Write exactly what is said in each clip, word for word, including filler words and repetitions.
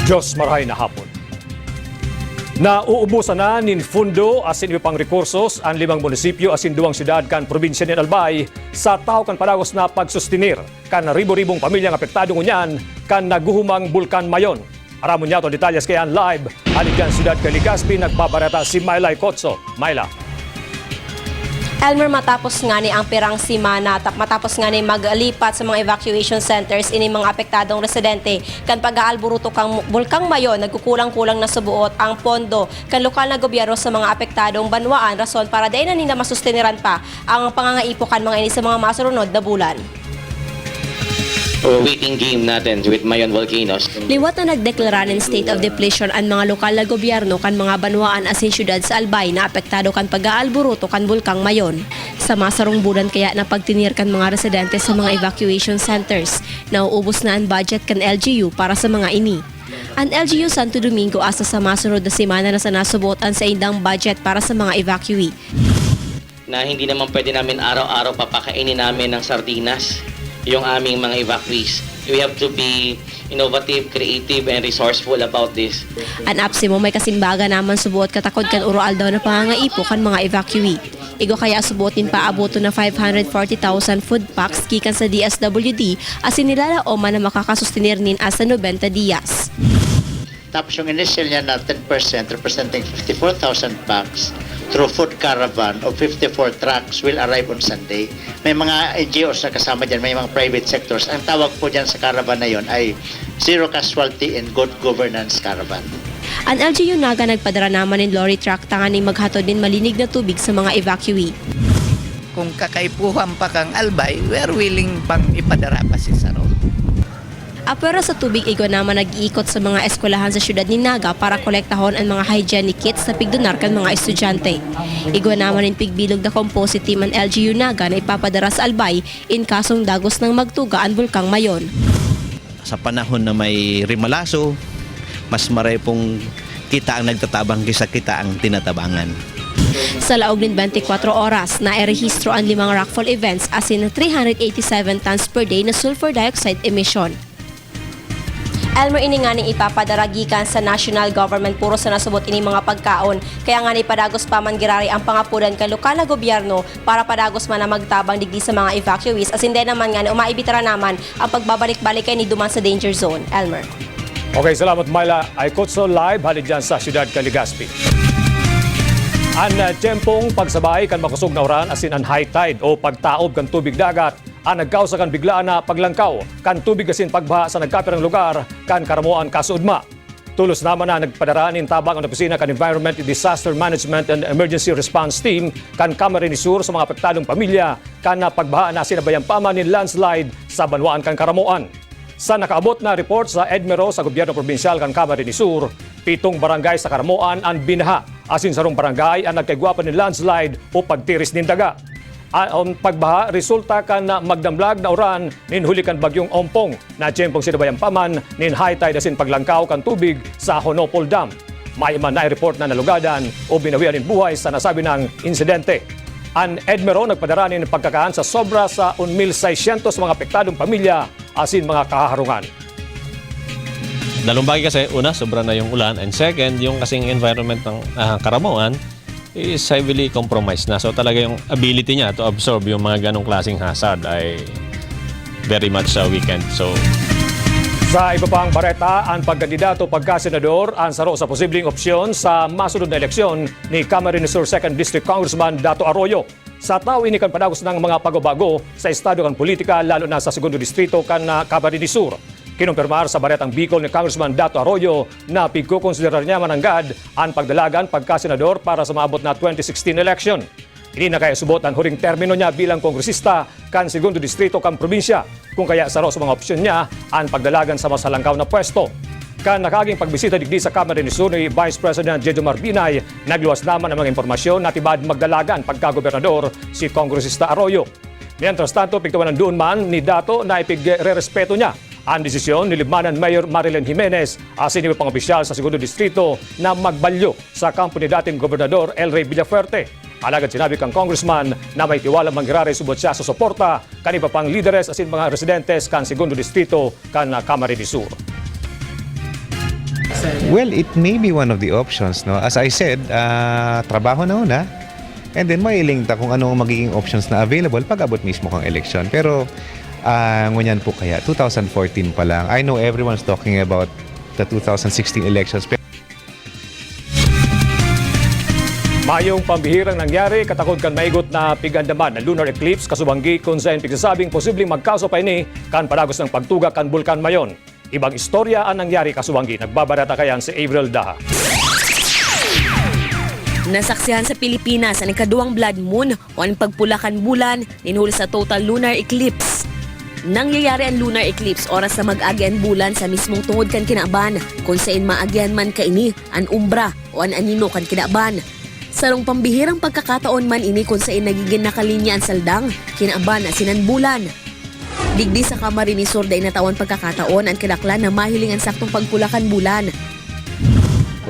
Diyos, marahay na hapon. Nauubusan na nin fundo asin iba pang rekursos an limang munisipyo asin duwang syudad kan probinsya nin Albay sa tahaw kan padagos na pagsustenir kan ribo-ribong pamilyang apektado ngunyan kan naghuhumang Bulkan Mayon. Aramon niyato an detalles kaiyan live hali diyan syudad kan Legazpi, nagbabareta si Myla Icotzo. Myla. Elmer, matapos ngani ang pirang semana, tap-, matapos ngani maglipat sa mga evacuation centers ini mga apektadong residente kan pag-aalburuto kan Bulkang Mayon, nagkukulang-kulang na subuot ang pondo kan lokal na gobyerno sa mga apektadong banwaan, rason para dai na ninda masusteniran pa ang pangangaipo kan mga ini sa mga masurunod na bulan. Waiting game natin with Mayon Volcanoes. Liwat na nagdeklara nin state of depletion an mga lokal na gobyerno kan mga banwaan asin syudad sa Albay na apektado kan pag-aalburuto kan Bulkang Mayon. Sa masarong bulan kaya na pagtinir kan mga residente sa mga evacuation centers, nauubos na an budget kan L G U para sa mga ini. An L G U Santo Domingo asa sa masunod na semana na sana suboot an saindang budget para sa mga evacuee. Na hindi naman pwede namin araw-araw papakainin namin ng sardinas yung aming mga evacuees. We have to be innovative, creative, and resourceful about this. An APSEMO may kasimbagan naman subuot katakod kan uro-aldaw na pangangaipo kan mga evacuee. Igwa kaya subuot nin paaboton na five hundred forty thousand food packs gikan sa D S W D asin nilalaoman na makakasustenir nin asta nobenta dias. Tapos yung initial niya na ten percent, representing fifty-four thousand packs through food caravan of fifty-four trucks will arrive on Sunday. May mga N G Os na kasama dyan, may mga private sectors. Ang tawag po dyan sa caravan na yon ay Zero Casualty and Good Governance Caravan. An L G U Naga nagpadara naman nin lorry truck tanganing maghatod nin malinig na tubig sa mga evacuee. Kung kakaipuhan pa kang Albay, we are willing pang ipadara pa si Saro. Apwera sa tubig, igwa naman nag-iikot sa mga eskwelahan sa siyudad nin Naga para kolektahon an mga hygienic kits na pigdonar kan mga estudyante. Igwa naman nin pigbilog na composite team an L G U Naga na ipapadara sa Albay in kasong dagos nang magtuga an Bulkang Mayon. Sa panahon na may rimalaso, mas maray pong kita ang nagtatabang kaysa kita ang tinatabangan. Sa laog nin twenty-four oras, nairehistro an limang rockfall events asin three hundred eighty-seven tons per day na sulfur dioxide emission. Elmer, ini nganing ipapadara gikan sa national government, puro sa nasubot ini mga pagkaon. Kaya ngani padagos pa man giraray ang pangapodan kan lokal na gobyerno para padagos man na magtabang digdi sa mga evacuees, asin dai naman ngani o maibitara naman ang pagbabalik-balik kaini duman sa danger zone. Elmer. Okay, salamat Myla Aykutso, live hali dyan sa siyudad kan Legazpi. An ah, tiyempong pagsabay kan makosog na uran asin an high tide o pagtaob kan tubig dagat an nagkausa kan biglaan na paglangkaw kan tubig asin pagbaha sa nagkapirang lugar kan Caramoan kasuodma. Tolos naman na nagpadara nin tabang an opisina kan Environment, Disaster Management and Emergency Response Team kan Camarines Sur sa mga apektadong pamilya kan pagbaha na sinabayan pa man nin landslide sa banwaan kan Caramoan. Sa nakaabot na report sa EDMERO sa gobyerno probinsyal kan Camarines Sur, pitong barangay sa Caramoan an binaha, asin sarong barangay an nagkaigwa pa nin landslide o pagtiris nin daga. An pagbaha resulta kan magdamlag na uran nin huli kan Bagyong Ompong. Natsiyempong sinabayan pa man nin high tide asin paglangkaw kan tubig sa Honopol Dam. May man na-report na nalugadan o binawian nin buhay sa nasabi nang insidente. An EDMERO nagpadara nin pagkakan sa sobra sa un mil seiscientos mga apektadong pamilya asin mga kahaharungan. Dalawang bagay kasi, una, sobra na yung ulan, and second, yung kasing environment ng ah, Caramoan, is heavily compromised na. So talaga yung ability niya to absorb yung mga ganong klaseng hazard ay very much uh, weakened. So, Sa iba pang bareta, an pagkandidato pagkasenador an saro sa posibleng opsyon sa masunod na eleksyon ni Camarines Sur Second District Congressman Dato Arroyo. Sa taw ini kan padagos nang mga pagbabago sa estado kan politika, lalo na sa Segundo Distrito kan ah, Camarines Sur. Kinumpirmar sa Baretang Bicol ni Congressman Dato Arroyo na pigkokonsiderar niya mananggad an pagdalagan pagkasenador para sa maabot na twenty sixteen election. Ini na kaya subot an huring termino niya bilang kongresista kan Segundo Distrito kan probinsya, kung kaya saro sa mga opsyon niya an pagdalagan sa mas halangkaw na pwesto. Kan nakaaging pagbisita digdi sa Camarines Sur ni Vice President Jejomar Binay, nagluwas naman ang mga impormasyon na tibaad magdalagan pagkagobernador si Kongresista Arroyo. Mientras tanto, pigtawanan doon man ni Dato na ipigrerespeto niya an desisyon ni Libmanan Mayor Marilyn Jimenez asin iba pang opisyal sa Segundo Distrito na magbalyo sa kampo ni dating Gobernador El Rey Villafuerte. Alagad sinabi kan congressman na may tiwala manggiraray subot siya sa suporta kan iba pang lideres asin mga residentes kan Segundo Distrito kan Camarines Sur. Well, it may be one of the options, no? As I said, ah, trabaho na una, and then mailing ta kung ano ang magiging options na available pag-abot mismo kang eleksyon. Pero, ah, ngunyan po kaya, two thousand fourteen pa lang. I know everyone's talking about the two thousand sixteen elections, pero Mayong pambihirang nangyari katakod kan maigot na pig-andaman na lunar eclipse kasubanggi, kun saen pigsasabing posibleng magkaso pa ini kan padagos na pagtuga kan Bulkan Mayon. Ibang istorya an nangyari kasubanggi. Nagbabareta kayan si Avril Daha. Nasaksihan sa Pilipinas an ikaduwang blood moon o an pagpula kan bulan nin huli sa total lunar eclipse. Nangyayari an lunar eclipse oras na mag-agi an bulan sa mismong tungod kan kinaban, kun saen maagihan man kaini an umbra o an anino kan kinaban. Sarong pambihirang pagkakataon man ini kun saen nagigin nakalinya an saldang, kinaban asin an bulan. Digdi sa Camarines Sur dai natawan pagkakataon an kadaklan na mahiling an saktong pagpula kan bulan.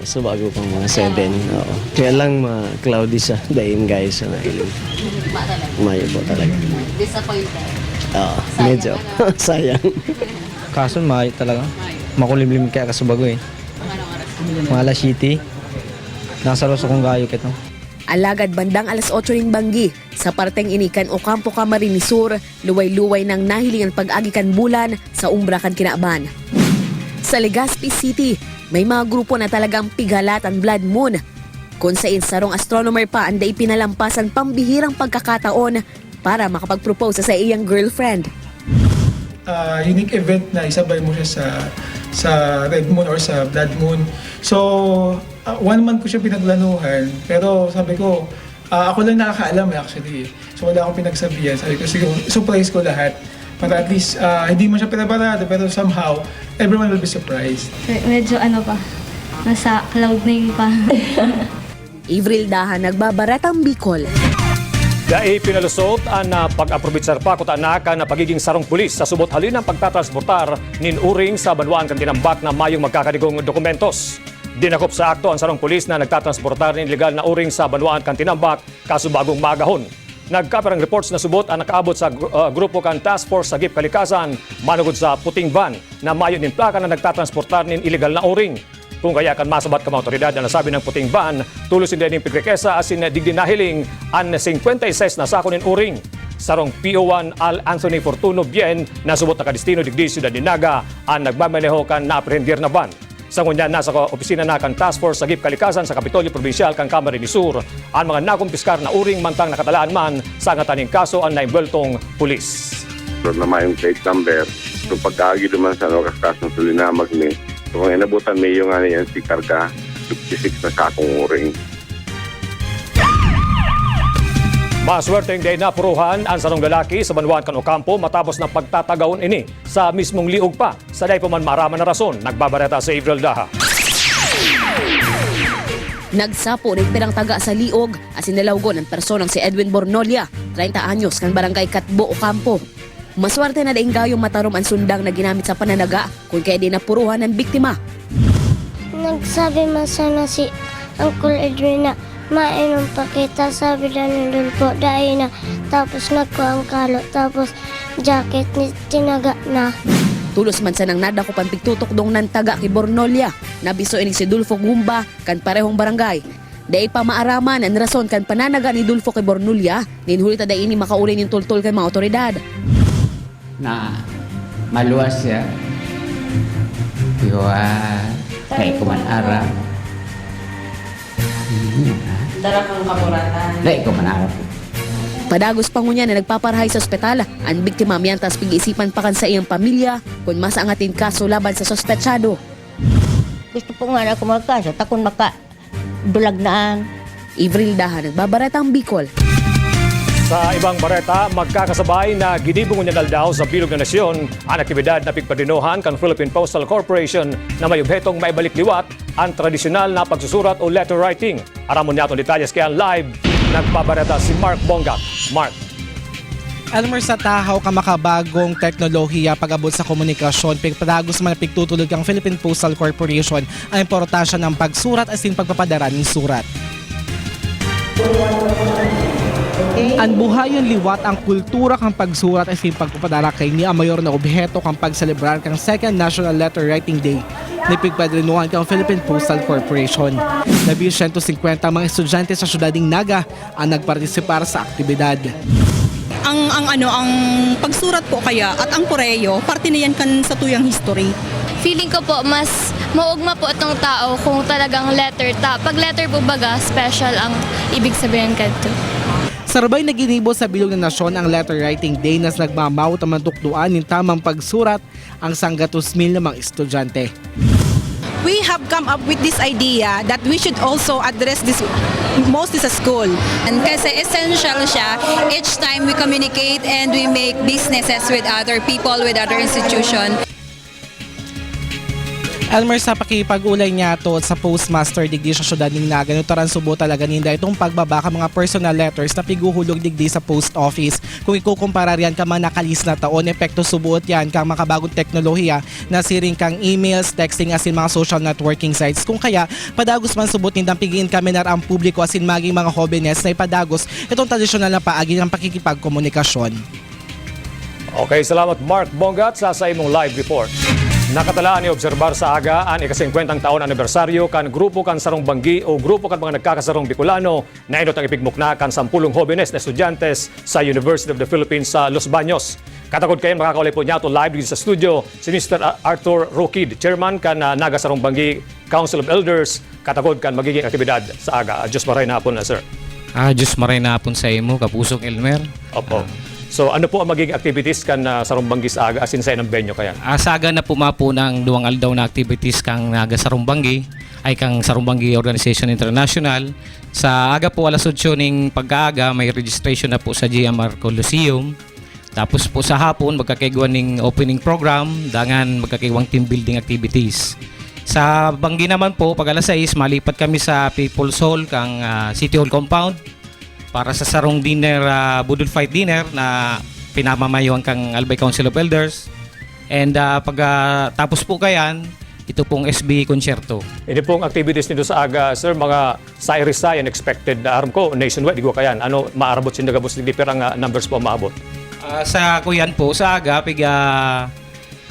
Sa bago pang mga seven, oo. Kaya lang ma-cloudy siya, dain guys sa nailing. Mayo po talaga. Disappointed. Oo, medyo. Sayang. Kaso mayo talaga. Makulimlim kaya kaso bago eh. Mga alas siyete. Nasa Rosa kong gayo kito. Alagad bandang alas otso ning banggi, sa parteng ini kan Ocampo, Camarines Sur, luway-luway nang nahiling an pag-agi kan bulan sa umbra kan kinaban. Sa Legazpi City, may mga grupo na talagang pighalat an blood moon, kun saen sarong astronomer pa an dai pinalampas an pambihirang pagkakataon para makapag-propose sa saiyang girlfriend. Ah, unique event na isabay mo siya sa sa red moon or sa blood moon. So, ah, one month ko siya pinaglanuhan, pero sabi ko, ah, ako lang nakakaalam eh, actually. So, wala akong pinagsabihan. Sabi ko, sige, surprise ko lahat. Para at least, ah, hindi mo siya pinaparado, pero somehow, everyone will be surprised. Medyo ano pa, nasa cloud nine pa. Avril Daha, Nagbabaretang Bicol. Dai pinalusot an ah, pag-aprobitsar pa kuta na kan pagiging sarong pulis sa subot halin ang pagtatransportar nin uring sa banwaan kan tinambak na mayong magkakadigong dokumentos. Dinakop sa akto ang sarong pulis na nagtatransportar nin ilegal na uring sa banwaan kan tinambak kaso bagong maagahon. Nagkapirang reports na subot ang nakaabot sa gru- ah, grupo kan Task Force Sagip Kalikasan manugod sa puting van na mayo nin plaka na nagtatransportar nin ilegal na uring. Kun kaya kan masabat kan mga awtoridad na nasabi nang puting van, tolos sinda ining pigrekesa asin digdi nahiling an singkwenta y seis na sako nin uring. Sarong P O one Al Anthony Fortuno Bien na subot nakadestino digdi Syudad nin Naga an nagmamaneho kan naaprehender na van. Sa ngunyan, nasa opisina na kan Task Force Sagip Kalikasan sa Kapitolyo Probinsyal kan Camarines Sur an mga nakumpiskar na uring mantang nakatalaan man sa angatan nin kaso an naimbuweltong pulis. Pero na mayong plate number. So pagkaagi duman sa ano, kaskasong sa linamag ni. So kung inabutan may yung ano yan, si karga, fifty-six na sakong uring. Maswerteng dai napuruhan an sarong lalaki sa banwaan kan Ocampo matapos na pagtatagaon ini sa mismong liog pa. Sa dai pa man maaraman na rason, nagbabareta si Avril Daha. Nagsapo nin pirang taga sa liog asin nalawgon an personang si Edwin Bornolia, treinta anyos, kan barangay Katbo, Ocampo. Maswerte na daing gayong matarom an sundang na ginamit sa pananaga, kun kaya di napuruhan an biktima. Nagsabi man sana si Uncle Edwin na mainom pa kita, sabi daw ni Dulfo, dai na. Tapos nagkuha ang kalo, tapos jacket ni tinaga na. Tulos man sanang nadakop an pigtutukdong nan taga ki Bornolia, na bisto ini si Dulfo Gumba kan parehong barangay. Dai pa maaraman an rason kan pananaga ni Dulfo ki Bornolia, nin huli ta dai ini makauli nin tultol kan mga awtoridad. Na maluwas siya. Iwa, kaya ko man aram. Dara kang kaburatan. Dai ko man aram. Padagos pa ngunyan na nagpaparahay sa ospital an biktima, mientras pig-iisipan pa kan saiyang pamilya kun masaangat nin kaso laban sa suspetsado. Gusto po nga na ako magkaso, takon maka dulag na ang Avril Daha, Nagbabaretang Bicol. Sa ibang bareta, magkakasabay na ginibo ngunyan aldaw sa bilog na nasyon an aktibidad na pigpadinohan kan Philippine Postal Corporation na may obhetong maibalik liwat an tradisyonal na pagsusurat o letter writing. Aramon niyato an detalye sa Kian Live. Nagbabareta si Mark Bongag. Mark. Elmer, sa tahaw kan makabagong teknolohiya pag-abot sa komunikasyon, pigpadagos man na pigtutulod kan Philippine Postal Corporation ang importansya ng pagsurat asin pagpapadara nin surat. Okay? An buhayon liwat, an kultura kan pagsurat asin pagpapadara kaini an mayor na obheto kan pagselebrar kan Second National Letter Writing Day na ipigpadrinohan kan Philippine Postal Corporation. Labi siyento singkwenta ang mga estudyante sa siyudad nin Naga an nagpartisipar sa aktibidad. Ang ang ano, ang pagsurat po kaya at ang Koreo, parte na yan kan satuyang history. Feeling ko po, mas maugma po itong tao kung talagang letter ta. Pag letter po baga, special ang ibig sabihin kadto. Sarbay na ginibo sa bilog na nasyon ang Letter Writing Day na nagmamawot na matukdoan nin tamang pagsurat ang sanggatos mil na mga estudyante. We have come up with this idea that we should also address this mostly sa school. And kasi essential siya each time we communicate and we make businesses with other people, with other institution. Elmer, sa pakipag-ulay niyato sa postmaster digdi sa siyudad nin Naga, nutaran subo talaga ninda itong pagbaba kan mga personal letters na pighuhulog digdi sa post office. Kung ikukumpara riyan kan mga nakalis na taon, epekto subo yan kan makabagong teknolohiya na siring kan emails, texting asin mga social networking sites. Kung kaya, padagos man subo nindang pag-iinkaminar ang publiko asin maging mga hobenes na ipadagos itong tradisyonal na paagi ng pakikipagkomunikasyon. Okay, salamat Mark Bongat sa, sa imong live report. Nakatalaan ni obserbar sa aga an ika-singkwentang taon anibersaryo kan Grupo kan Sarong Banggi o Grupo kan mga Nagkakasarong Bicolano na enot ang ipigmukna kan sampulong hobenes na estudyante sa University of the Philippines sa Los Baños. Katagod kayan, makakaulay po niyato live dito sa studio si Mister Arthur Rokid, chairman kan ah, Naga Sarong Banggi Council of Elders, katagod kan magiging aktibidad sa aga. Ah, Diyos maray na hapon, ah, sir. Ah, Diyos maray na hapon sa imo, Kapusong Elmer. Opo. So ano po ang magiging activities kan ah, Sarong Banggi sa aga asin sa inang venue kayan? Ah, sa aga na po mapuna ang duwang aldaw na activities kang Naga Sarong Banggi, ay kang Sarong Banggi Organization International. Sa aga po alas otso ning pagkaaga, may registration na po sa G M R Coliseum. Tapos po sa hapon, magkakaigwa ning opening program, dangan magkakaigwang team building activities. Sa Banggi naman po, pag alas sais, malipat kami sa People's Hall kang ah, City Hall Compound para sa sarong dinner, ah, Budol Fight Dinner na pinamamayoan kang Albay Council of Elders. And ah, pag ah, tapos po kayan, ito pong S B konsyerto. Ini pong activities nindo sa aga, sir, mga sairisay an expected na aram ko nationwide, igwa kayan. Ano maarabot sinda gabos digdi, pirang ah, numbers po ang maabot? Ah, sa kuyan po, sa aga, piga,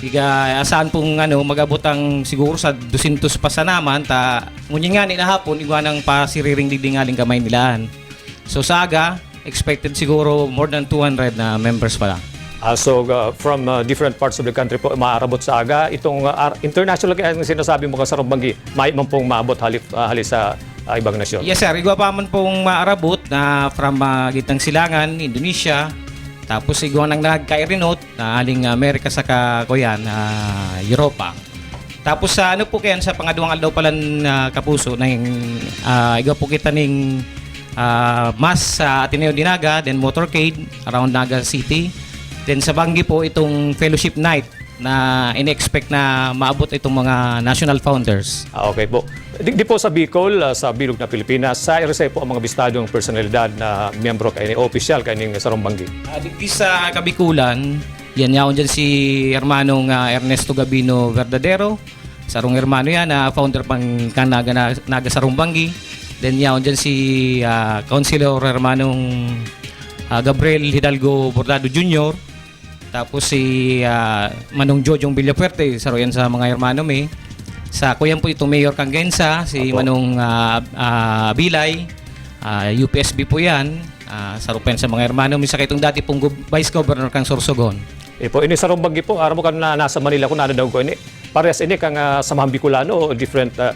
piga, asahan pong ano, mag-abot ang siguro sa dosyentos pa sana man, ta, ngunyan nga ni na hapon, igwa nang pasiriring digdi ngaling kamay nilaan. So sa aga, expected siguro more than two hundred na members pa lang. Ah, so uh, from uh, different parts of the country po, maarabot sa aga. Itong uh, ar- international kaya ang sinasabi mo, Kasarong Banggi, may man pong maabot halip, uh, hali sa uh, ibang nasyon. Yes sir, igwa pa man pong maarabot na from uh, Gitang Silangan, Indonesia, tapos igwa nang nagkairinot na aling Amerika saka kuyan, uh, Europa. Tapos sa ano po kayan, sa pangadwang aldaw palan na kapuso, na yung, ah, igwa po kita ning ah, mass sa Ateneo de Naga, then motorcade around Naga City. Then sa Banggi po, itong fellowship night na in-expect na maabot itong mga national founders. Ah, okay po. Di, di po sa Bicol, ah, sa Bilog na Pilipinas, sa Irisay po ang mga bistadong personalidad na miyembro kaini o opisyal kaining Sarong Banggi. Ah, digdi sa Kabikulan, yan yaon dyan si Hermanong ah, Ernesto Gabino Verdadero. Sarong hermano yan, na founder pang kan Naga, na, Naga Sarong Banggi. Then yaon dyan si ah, Councilor Hermanong ah, Gabriel Hidalgo Bordado Junior. Tapos si ah, Manong Jojong Villafuerte, saro yan sa mga hermano mi. Sa kuyan po itong Mayor Canggensa, si Apo. Manong ah, ah, Bilay, ah, U P S B po yan. Ah, saro po yan sa mga hermano mi. Saka itong dati pong gov- Vice Governor kang Sorsogon. Ipo, ini sarong banggi po, aram mo kan na, nasa Manila ko, nananaw ko ini. Parehas ini kang ah, samahang Bicolano o different ah,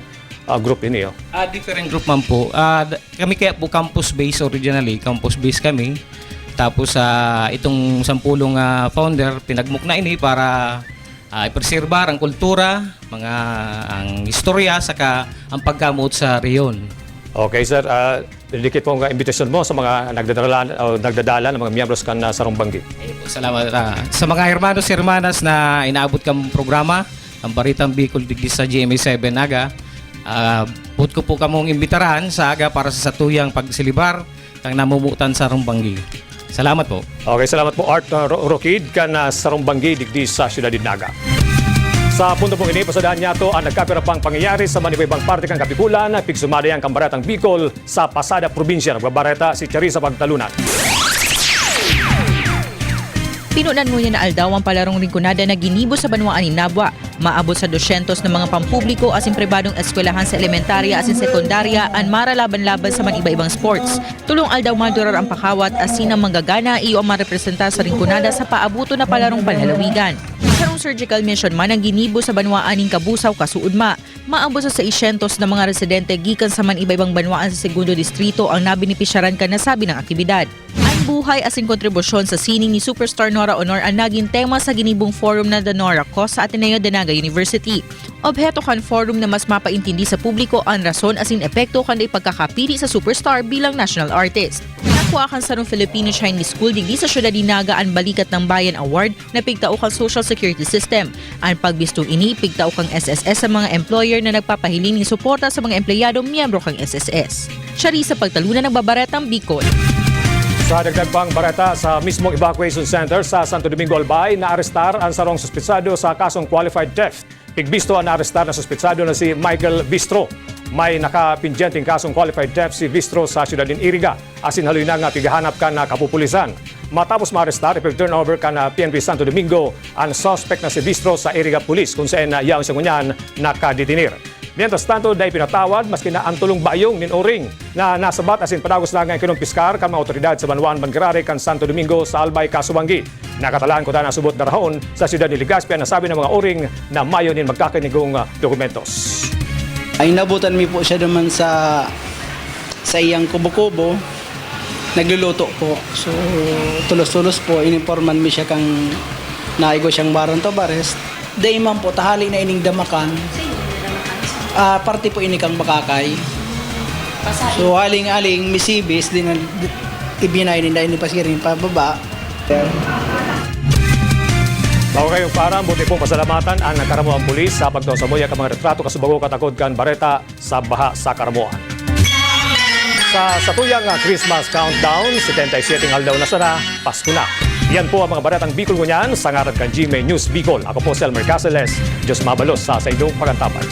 ah, group ini? Oh? Ah, different group man po. Ah, d- kami kaya po campus-based originally. Campus-based kami. Tapos ah, itong sampulong ah, founder, pinagmukna ini para ah, ipreserbar ang kultura, mga ang istorya, saka ang pagkamuot sa rehiyon. Okay, sir. Ah, didikit po ang imbitasyon mo sa mga nagdadala, o nagdadala ng mga miyembros kan ah, Sarong Banggi. Ayun po, salamat. Ah, sa mga hermanos, hermanas na inaabot kang programa, ang Baritang Bicol digdi sa G M A seven Naga, ah, buot ko po kamong imbitaran sa aga para sa satuyang pagsilibar kang namumutan sa Rumbanggi. Salamat po. Okay, salamat po Art uh, Ro- Rokid kan uh, Sarong Banggi digdi sa Siyudad nin Naga. Sa punto pong ini, pasadahan niyato ang nagkapira pang pangyayari sa manibaybang parte kan Kabikulan, pigsumada yan kan Baretang Bicol sa Pasada Probinsya. Nagbabareta si Charissa Pagtalunan. Pinunan ngunyan na aldaw an palarong Rinconada na ginibo sa banwaan nin Nabua. Maabot sa dosyentos na mga pampubliko asin pribadong eskwelahan sa elementarya asin sekundarya an maralaban-laban sa man iba-ibang sports. Tolong aldaw madurar an pakawat asin an manggagana iyo an marepresenta sa Rinconada sa paaboton na palarong panlalawigan. Sarong surgical mission man an ginibo sa banwaan nin Cabusao, Casoodma. Maabot sa seisyentos na mga residente gikan sa man iba-ibang banwaan sa Segundo Distrito ang nabenepisyaran kan nasabi nang aktibidad. An buhay asin kontribusyon sa sining ni Superstar Nora Honor an nagin tema sa ginibong forum na The Nora Cause sa Ateneo de Naga University. Obheto kan forum na mas mapaintindi sa publiko an rason asin epekto kan dai pagkakapili sa superstar bilang national artist. Nakua kan sarong Filipino-Chinese school digdi sa siyudad ni Naga an Balikat ng Bayan Award na pigtao kan social security system. An pagbistong ini pigtao kan S S S sa mga employer na nagpapahiling nin suporta sa mga empleyado miyembro kan S S S. Siya rin sa pagtalunan ng Babaretang Bicol. Sa dagdag pang bareta, sa mismong evacuation center sa Santo Domingo, Albay, naarestar ang sarong suspetsado sa kasong qualified theft. Pigbisto ang naarestar na suspetsado na si Michael Bistro. May nakapindyenteng kasong qualified theft si Bistro sa siyudad nin Iriga, asin haloy na nga pighahanap kan kapupulisan. Matapos maarestar, ipag-turnover kan P N P Santo Domingo ang suspect na si Bistro sa Iriga Police, kung saen na yaon siya ngunyan nakadetener. Mientras tanto, dai pinatawad maski na an tolong bayong nin uring na nasabat asin padagos na nga kinumpiskar kan mga awtoridad sa banwaan Manggaray kan Santo Domingo sa Albay, Casuanggi. Nakatalaan kuta na subot darahon sa siyudad ni Legazpi an nasabi na mga uring na mayo nin magkakanigong ah, dokumentos. Ay nabutan mi po siya naman sa sa iyang kubo-kubo, nagluluto po. So, tulos-tulos po, ininforman mi siya kang naigwa siyang warrant of arrest. Dai man po, tahali na ining damakan. Ah, parte po ini kang bakakay. So, haling-haling, misibis, din ibinay ninda ini pasiring pababa. Bago kayong param, buti pong pasalamatan ang nagkaramuang pulis sa pagtuon sa muya ka mga retrato kasubago katakod kan bareta sa baha sa Caramoan. Sa satuyang ah, Christmas countdown, setenta y siete aldaw na sana, Pasko na. Yan po ang mga baretang Bicol ngunyan sa ngaran kan G M A News Bicol. Ako po si Elmer Caceres. Diyos mabalos sa saindong pagantaban.